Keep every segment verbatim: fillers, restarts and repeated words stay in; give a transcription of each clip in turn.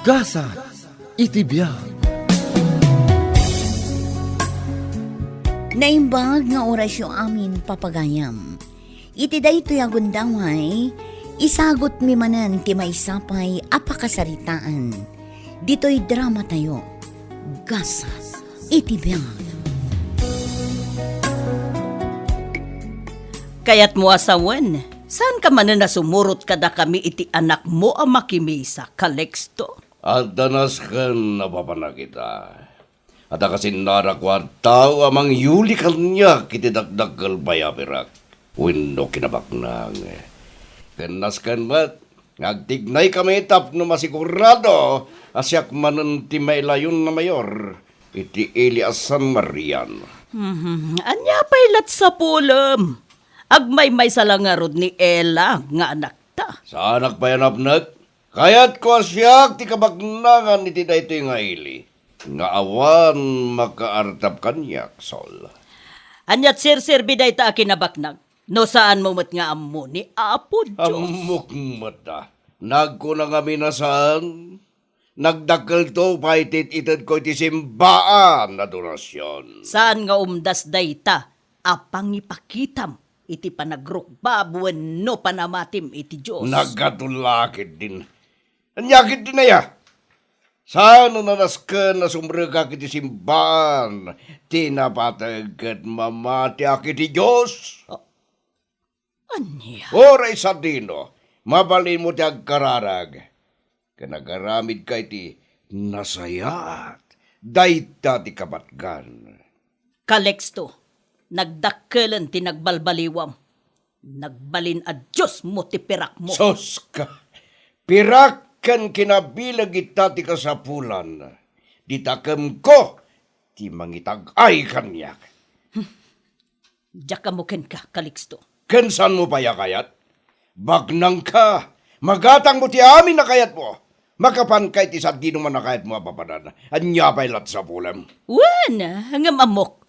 Gasat iti biag. Naimbag nga orasyo amin, papagayam. Iti daytoy a gundaway, isagutmi manen ti maysa pay a pakasaritaan. Ditoy dramatayo, Gasat iti biag. Kayatmo a sawen, saanka manen a sumurot kadakami iti anakmo a makimisa, Calixto? Adda nasken a papanak ita. Adda kasinnarak a tao a mangyuli kaniak iti dakdakkel pay a pirak wenno kinabaknang. Ken nasken met nga agtignaykami tapno masigurado a siak manen ti mailayon a mayor iti ili a San Marian. Mhm. Ania pay lat sapulem? Agmaymaysa la ngarud ni Ella nga anakta. Saanak pay a napnek? Kayatko a siak ti kabaknangan iti daytoy nga ili, nga awan makaartap kaniak, Sol. Aniat serserbi dayta a kinabaknang, no saanmo met nga ammo ni Apo Dios? Ammok met a. Nagkuna ngamin a saan, nagdakkelto pay ti it-itedko iti simbaan a donasion. Saan nga umdas dayta a pangipakitam iti panagrukbab wenno panamatim iti Dios? Nagkatulakid din. Ania ketdin aya? Saan no nasken a sumrekak iti simbaan ti napateg ket mamatiak iti Dios? A-, ania? Uray sadino, mabalinmo ti agkararag. Ken agaramidka iti nasayaat, dayta ti kapatgan. Calixto, nagdakkelen ti nagbalbaliwam. Nagbalin a diosmo ti pirakmo. Sus ka! Pirak ken kinabileg ita ti kasapulan. Ditakemko ti mangitag-ay kaniak. Diak ammo kenka, Calixto. Ken saanmo pay a kayat? Baknangka, magatangmo ti amin a kayatmo. Makapanka iti sadino man a kayatmo a papanan. Ania pay lat sapulem? Wen, ngem ammok.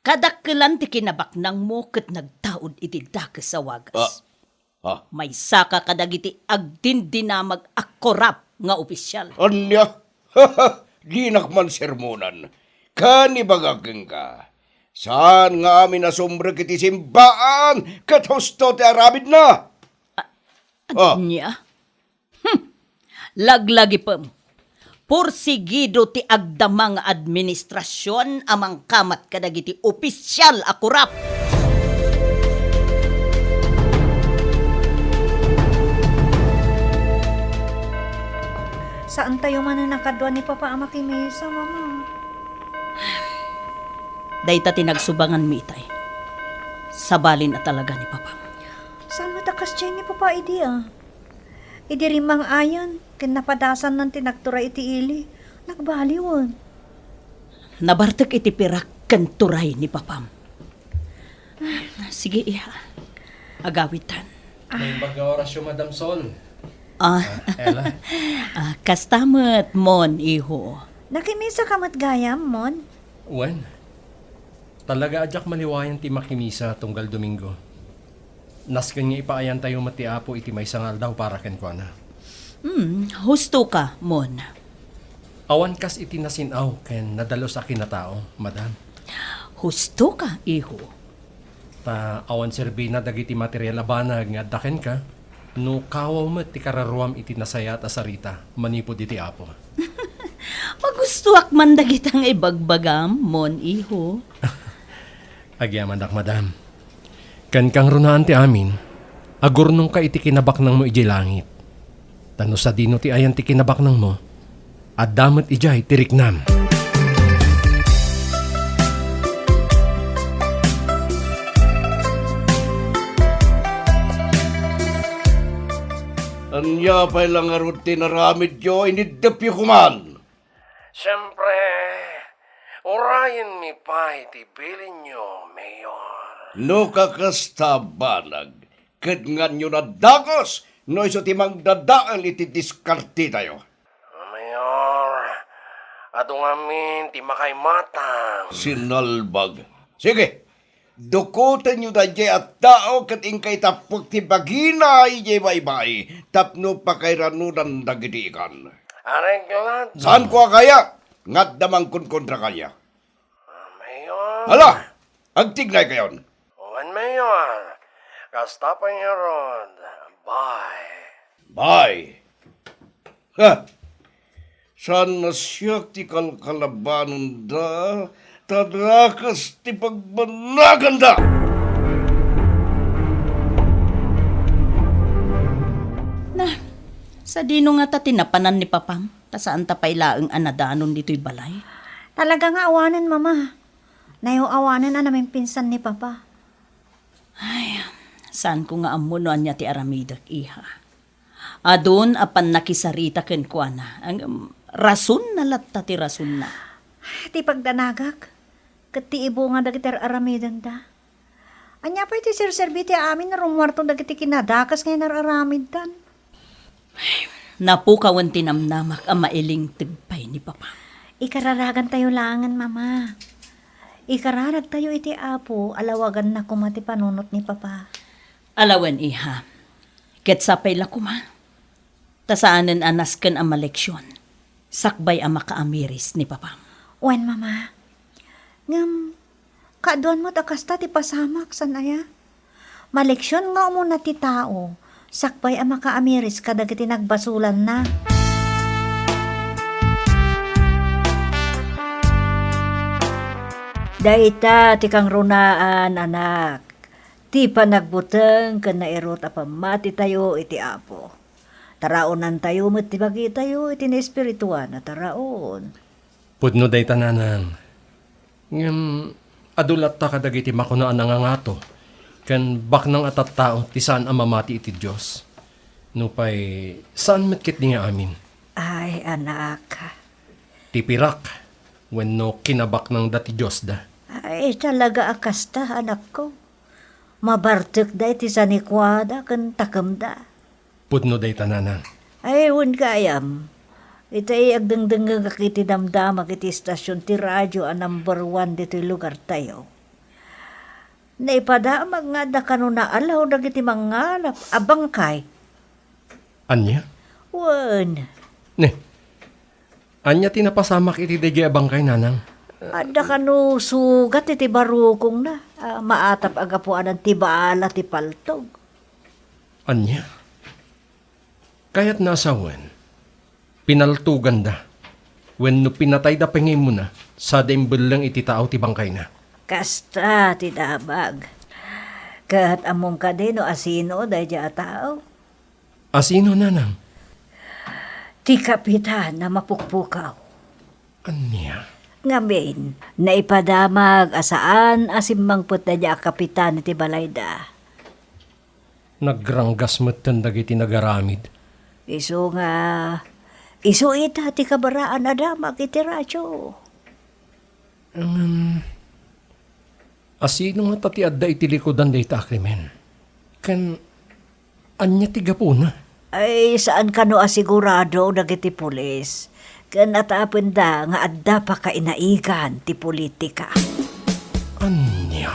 Kadakkelan ti kinabaknangmo ket nagtaud iti dakes a wagas. Ah, ah. Maysaka kadagiti agdindinamag a korap nga opisyal. Ania? Dinak man sermonan. Ken ibagak kenka, saan nga amin a sumrek iti simbaan ket husto ti aramidna. A-, Ah. Ania? Hmm. Laglagipem. Porsigido ti agdama nga administrasion a mangkamat kadagiti opisyal a korap. Saantayo manen a kadua ni Papa a makimisa, Mama. Dayta ti nagsubanganmi itay. Sabalin a talaga ni Papam. Saan met a kas ni Papa idi, a? Idi rimmang-ayan ken napadasannan ti nagturay iti ili, nagbaliwen. Nabartek iti pirak ken turay ni Papam. Sige, iha. Agawitan. Naimbag nga orasyo, Madam Sol. Ah. Ah, Ella. Ah, kasta met, Mon, iho. Nakimisa ka met gayam, Mon? Wen. Talaga a diak maliwayan ti makimisa tunggal Domingo. Nasken nga ipaayantayo met ti Apo iti maysa nga aldaw para kenkuana. Hmm, husto ka, Mon. Awan kas iti nasin-aw ken nadalus a kinatao, Madam. Husto ka, iho. Ta awan serbina dagiti material a banag nga adda kenka, no kawaw met ti kararuam iti nasayaat a sarita manipud iti Apo. Magustoak man dagita nga ibagbagam, Mon, iho. Agyamanak, Madam. Ken kangrunaan ti amin, agurnongka iti kinabaknangmo idiay langit. Ta no sadino ti ayan ti kinabaknangmo, adda met idiay ti riknam. Ania pay la ngarud ti inaramidyo? Iniddepyo koman. Siempre, urayenmi pay ti bilinyo, Mayor. No kakasta, banag, ket nganyon a dakes no isu ti mangdadael iti diskartetayo. Mayor, adu ngamin ti makaimatang. Sinalbag. Sige, dukotenyo daydiay a tao ket inka itappek ti bagina idiay baybay tapno pakairanudan dagiti ikan. Areglan. Saanko a kaya nga adda mangkonkontra kaniak. Mayor. Hala! Agtignaykayon. Wen, Mayor. Kasta pay ngarud. Bye. Bye. Ha! Saan a siak ti kalkalabanenda, ta dakas ti pagbanaganda! Na, sadino ngata ti napanan ni Papam? Ta saanta pay laeng a nadanon ditoy balay. Talaga nga awanen, Mama. Nayo awanen a namimpinsan ni Papa. Ay, saanko nga ammo no ania ti aramidek, iha. Adun a pannakisarita kenkuana. Ngem, rasonna latta ti rasonna. Ti pagdanagak, ket ti ibunga dagiti ar-aramidenda. Ania pay ti serserbi ti amin a rumuarto dagiti kinadakes nga inar-aramiddan? Napukawen ti namnamak a mailingteg pay ni Papa. Ikararagantayo laengen, Mama. Ikararagtayo iti Apo a lawaganna koma ti panunot ni Papa. Alawen, iha. Ket sapay la koma. Ta saanen a nasken a maleksion, sakbay a makaamiris ni Papam. Wen, Mama. Ngem, kaaduan met a kasta ti pasamak, saan aya? Maleksion nga umuna ti tao, sakbay a makaamiris kadagiti nagbasolanna. Dayta ti kangrunaan, anak, ti panagbuteng ken nairut a pammatitayo iti Apo. Taraonantayo met ti bagitayo iti naespirituan a taraon. Pudno dayta, nanang. Ngem adu latta kadagiti makuna a nangangato ken baknang a tattao ti saan a mamati iti Dios. Nupay saan met ketdi nga amin. Ay, anak. Ti pirak wenno kinabaknangda ti Diosda. Ay, talaga a kasta, anakko. Mabartekda iti sanikuada ken takemda. Pudno dayta, nanang. Ay, wen gayam. Itay agdengdengngegak iti damdamak iti istasion ti radio a number one ditoy lugartayo. Naipadamag nga adda kano naalaw dagiti mangalap a bangkay. Ania? Wen. Ne, ania ti napasamak iti daydiay a bangkay, nanang? Adda kano sugat iti barukongna a maatap a gapu anan ti bala ti paltog. Ania? Kayatna a sawen, pinaltoganda wenno pinatayda pay nga immuna sada imbelleng iti taaw ti bangkayna. Kasta ti damag. Ket ammom kadi no asino daydiay a tao? Asino, nanang? Ti kapitan a mapukpukaw. Ania? Ngamin, naipadamag a saan a simmangpet daydiay a kapitan iti balayda. Nagranggas metten dagiti nagaramid. Isu nga, isu ita ti kabaraan a damag iti radio. Ngem, asino ngata ti adda iti likudan dayta a krimen? Ken ania ti gapuna? Ay, saan kano a sigurado dagiti pulis. Ken atapenda nga adda pakainaigan ti politika. Ania?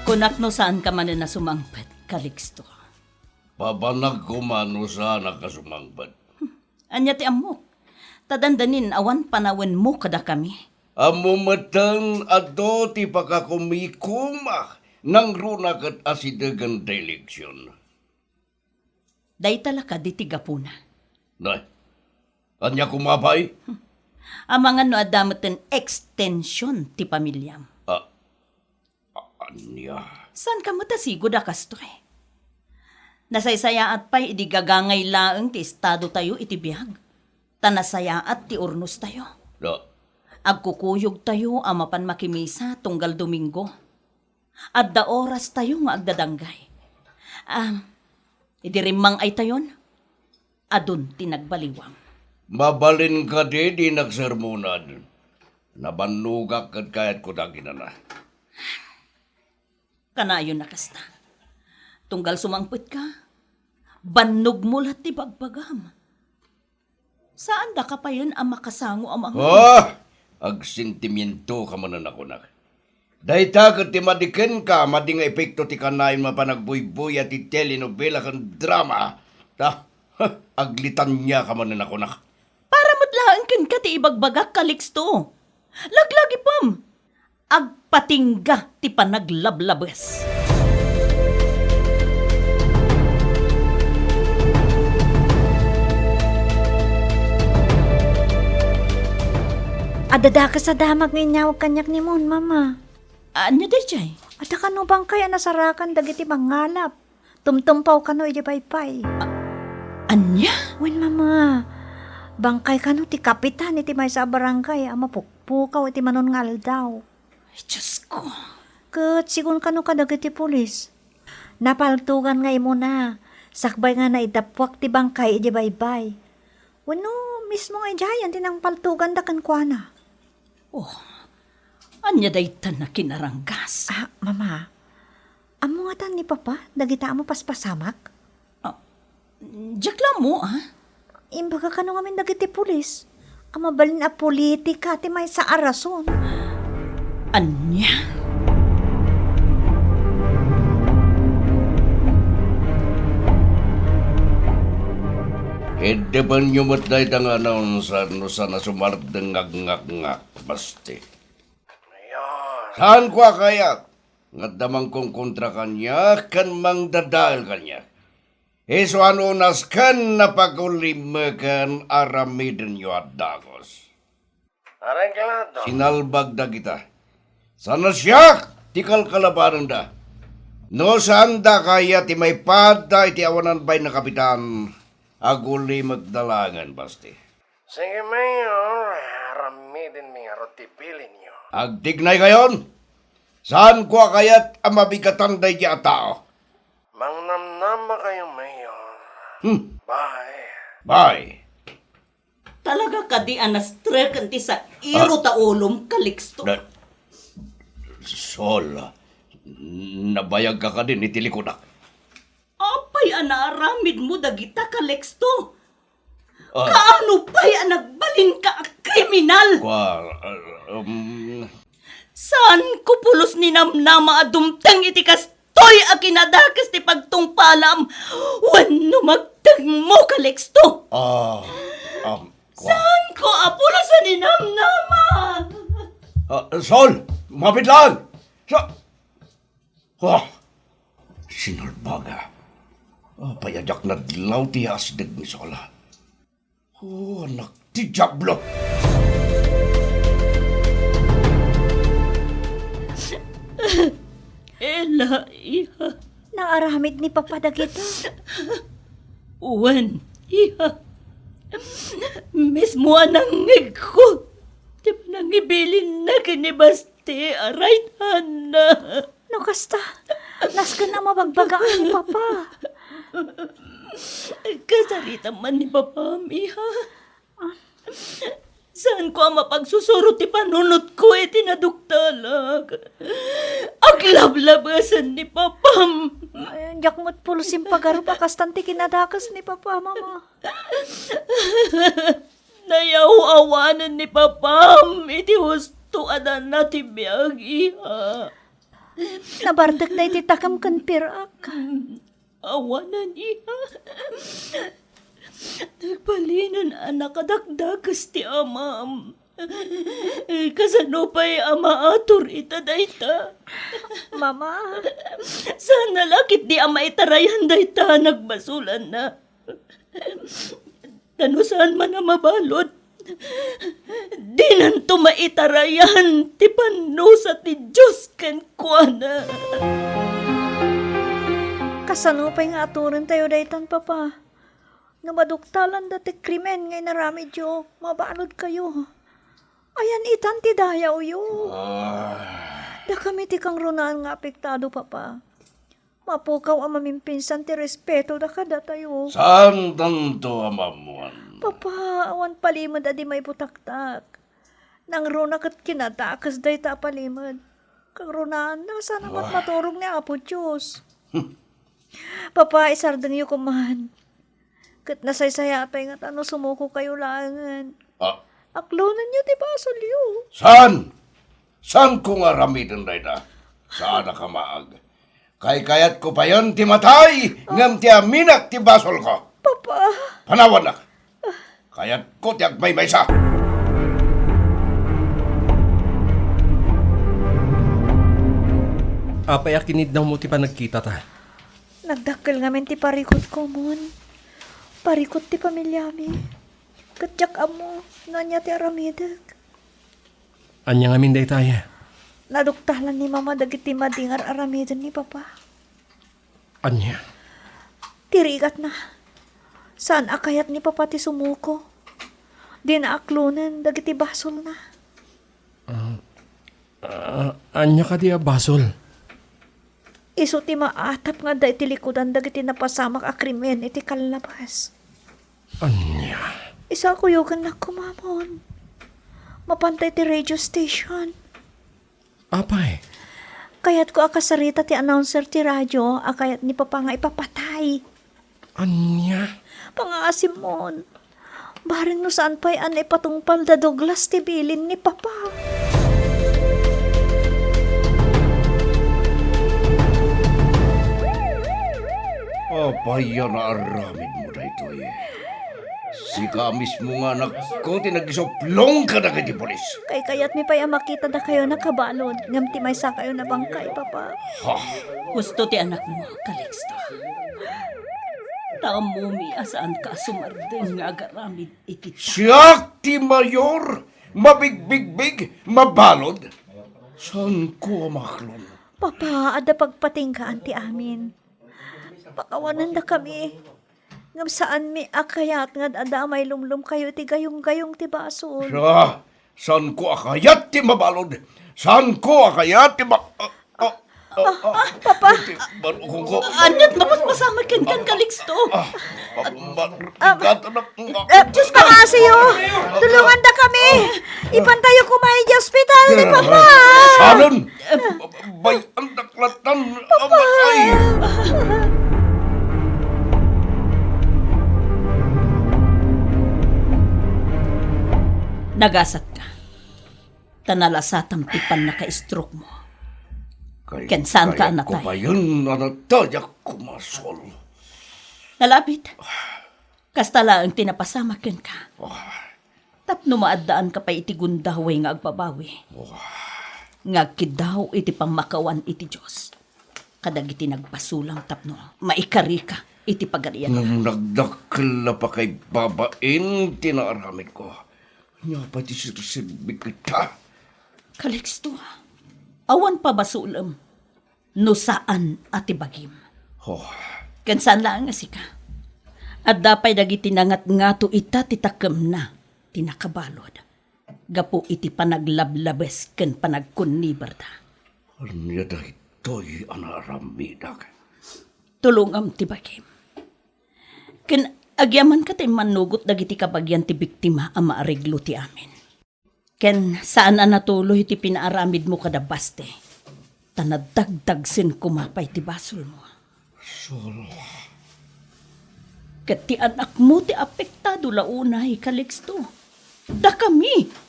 Kunak no saanka manen a sumangpet, Calixto. Papanag koma no saanak a sumangpet. Ania ti ammok? Ta dandanin awan panawenmo kadakami. Ammo metten a adu ti pakakumikuma nangruna ket asidegen ti eleksion. Dayta la kadi ti gapuna. Nay, ania koma pay? Amangan no adda metten ekstension ti pamiliam. Ah, a-, ania? Saanka met a sigud a kastoy? Nasaysayaat pay idi gagangay laeng ti estadotayo iti biag, ta nasayaat ti urnostayo. Da. Agkukuyogtayo a mapan makimisa tunggal Domingo. Adda orastayo nga agdadanggay. Ah, idi rimmang-aytayon, adun ti nagbaliwam. Mabalin kadi dinak sermonan. Nabannogak ket kayatko ti aginana. Kanayon a kasta. Tunggal sumangpetka, bannogmo la ti bagbagam. Saan daka payen a makasango a mangan? Ah! Agsentimientoka manen a kunak. Dayta ket ti madi kenka, madi nga epekto ti kanayon mapan agbuybuya ti telenovela ken drama. Ta, aglitaniaka manen a kunak. Para met laeng kenka ti ibagbagak, Calixto. Laglagipem. Agpatingga ti panaglablabes. Adda dakes a damag nga inyawag kaniak ni Mon, Mama. Ania daydiay? Adda kano bangkay a nasarakan dagiti mangngalap. Tumtumpaw kano idiay baybay. Ania? Wen, Mama. Bangkay kano ti kapitan iti maysa a barangay a mapukpukaw iti manon nga aldaw. Ay, Diosko. Ket sigun kano kadagiti pulis. Napaltogan nga imuna, sakbay nga naidappuak ti bangkay idiay baybay. Wenno, mismo nga idiayen ti nangpaltoganda kenkuana. Oh, ania daytan a kinaranggas? Ah, Mama, ammo ngatan ni Papa dagita a mapaspasamak? Ah, diak la ammo, ah. Imbaga kano ngamin dagiti pulis a mabalin a politika ti maysa a rason. Ania? Iddepenyo met dayta nga naunsan no saan a sumardeng nga agngakngak, Basti. Saanko a kayat nga adda mangkonkontra kaniak ken mangdadael kaniak. Isu a nunas ken napagullimeken, aramidenyo a dakes. Areglado. Sinalbag dagita. Saan a siak ti kalkalabanenda. No saanda a kayat ti maipadda iti awanan bain a kapitan, agulimekda laengen, Basti. Sige, Mayor, aramidenmi ngarud ti bilinyo. Agtignaykayon! Saanko a kayat a mabigatan daydiay a tao. Mangnamnamakayo, Mayor. Hmm. Bye. Bye. Talaga kadi a nastreken ti sairo ta ulom, Calixto? Na-, Sol, nabayagka kadi iti likudak? Apay a naaramidmo dagita, Calixto? Ah. Kaano pay a nagbalinka a kriminal? Kua-, ah, um, Saanko pulos ninamnama a dumteng iti kastoy a kinadakes ti pagtungpalam wenno magtengmo, Calixto? Ah, um, kua- Saanko a pulos a ninamnama? Ah, Sol, mapit lang! Sa-, Oh, sinalbaga. Apay a diak nadlaw ti asdeg ni Sol? Oh, anak ti Diablo! Ella, iha. Naaramid ni Papa dagita? Wen, iha. Mismo a nangngegko ti panangibilinna ken ni Bas- ti araytanna. No kasta, nasken a mabagbagaan ni Papa. Kasaritam man ni Papam, iha. Saanko a mapagsusuro ti panunotko iti naduktalak. Aglablabesen ni Papam. Ay, diak met pulos impagarup a kastan ti kinadakes ni Papa, Mama. Nayaw-awanen ni Papam iti husto a dana ti biag, iha. Nabartek daydi takem ken pirak. Awanen, iha. Nagbalinen a nakadakdakes ti amam. Kasano pay a maatur ita dayta? Mama. Saan a la ketdi a maitarayan dayta a nagbasolanna. Ta no saan man a mabalud, dinanto maitarayan ti pannusa ti Dios kenkuana. Kasano pay nga aturentayo daytan, Papa? No maduktalanda ti krimen nga inaramidyo, mabaludkayo. Ayan itan ti dayawyo. Ah. Dakami ti kangrunaan nga apektado, Papa. Mapukaw a mamimpinsan ti respetoda kadatayo. Saantanto a maammuan? Papa, awan palimed a di maibutaktak. Nangruna ket kinadakes dayta a palimed. Kangrunaanna, saan a met maturog ni Apo Dios. Papa, isardengyo koman. Ket nasaysayaat pay ngata no sumukokayo laengen. Ah. Aklonenyo ti basolyo. Saan? Saanko nga aramiden dayta. Saanak a maag. Kaykayatko payen ti matay, ngem ti aminak ti basolko. Papa. Panawannak. Kayatko ti agmaymaysa. Apay a kinidnawmo ti panagkitata? Nagdakkel ngamin ti parikutko, Mon. Parikut ti pamiliami. Ket diak ammo no ania ti aramidek. Ania ngamin daytay? Naduktalan ni Mama dagiti madi nga ar-aramiden ni Papa. Ania? Ti rigatna. Saan a kayat ni Papa ti sumuko. Dina aklonen dagiti basolna. Ah, ah, ania kadi a basol? Isu ti maatap nga adda iti likudan dagiti napasamak a krimen iti Callabas. Ania? Isu a kuyogannak koma, Mon. Mapanta iti radio station. Apay? Kayatko a kasarita ti announcer ti radio a kayat ni Papa nga ipapatay. Ania? Pangaasim, Mon. Bareng no saan pay a naipatungpal da Douglas ti bilin ni Papa. Apay a naaramidmo daytoy? Sika mismo nga anakko ti nagisuplong kadagiti pulis. Kaykayatmi pay a makita dakayo nakabalud, ngem ti maysakayo nabangkay, Papa. Ha? Husto ti anakmo, Calixto. Ta ammomi a saanka a sumardeng nga agaramid iti ta- Siak ti mayor, mabigbigbig, mabalud. Saanko a maklon? Papa, adda pagpatinggaan ti amin. Pakawanendakami. Ngem saanmi a kayat nga ad-adda a mailumlomkayo iti gayunggayong ti basol. Siya, saanko a kayat ti mabalud? Saanko a kayat ti ma-, ah, ah, ah, ah, Papa. Ti barukongko. Aniat napaspasamak kenka, Calixto? Ah, ah, ma-, Ah, igatanak nga. Eh, Diyos ko, pangasiyo! Tulongandakami! Ipantayo koma iti ospital ni Papa! Saanen? Bay-andak latan a matay. Nagasatka. Ta nalasatam ti pannaka-stroke mo. Kay-, Ken saanka a kayatko natay. Payen a natayak kumasol. Nalabit. Kasta laeng ti napasamak kenka. Oh. Tapno maaddaanka pay iti gundaway nga agbabawi. Oh. Nga agkiddaw iti pammakawan iti Dios kadagiti nagbasolang tapno maikarika iti pagarian. Ngem nagdakkel a pakaibabain ti naaramidko. Ania pay ti sirserbik ita? Calixto, awan pabasolem no saan a ti bagim. Oh. Ken saan laeng a sika. Adda pay dagiti nangatngato ita ti takemna ti nakabalud gapu iti panaglablabes ken panagkunniberda. Ania daytoy a naaramidak? Tulongam ti bagim. Ken agyamanka ta immannugot dagiti kabagian ti biktima a maareglo ti amin. Ken saan a natuloy ti pinaaramidmo kada baste, ta nadagdagsen koma pay ti basolmo. Solo. Ket ti anakmo ti apektado la unay, Calixto. Dakami.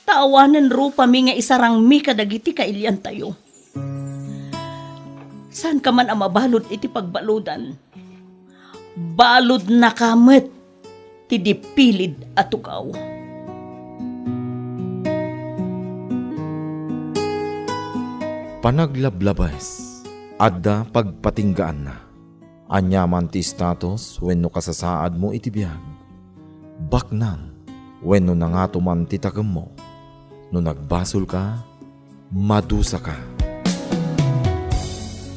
Ta awanen rupami nga isarangmi kadagiti kailiantayo. Saanka man a mabalud iti pagbaludan. Baludnaka met ti dipilid a tugaw. Panaglablabes, adda pagpatinggaanna. Aniaman ti status wenno kasasaadmo iti biag, baknang wenno nangato man ti takemmo. No nagbasolka, madusaka.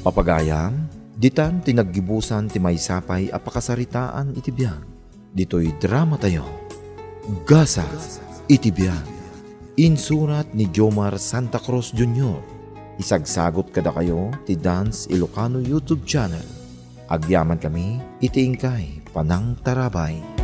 Papagayam, ditan ti naggibusan ti maysa pay a pakasaritaan iti biag. Ditoy dramatayo, Gasat iti Biag. Insurat ni Jomar Santa Cruz Junior. Isagsagot kadakayo ti Dance Ilocano YouTube channel. Agyamankami iti inkay panangtarabay.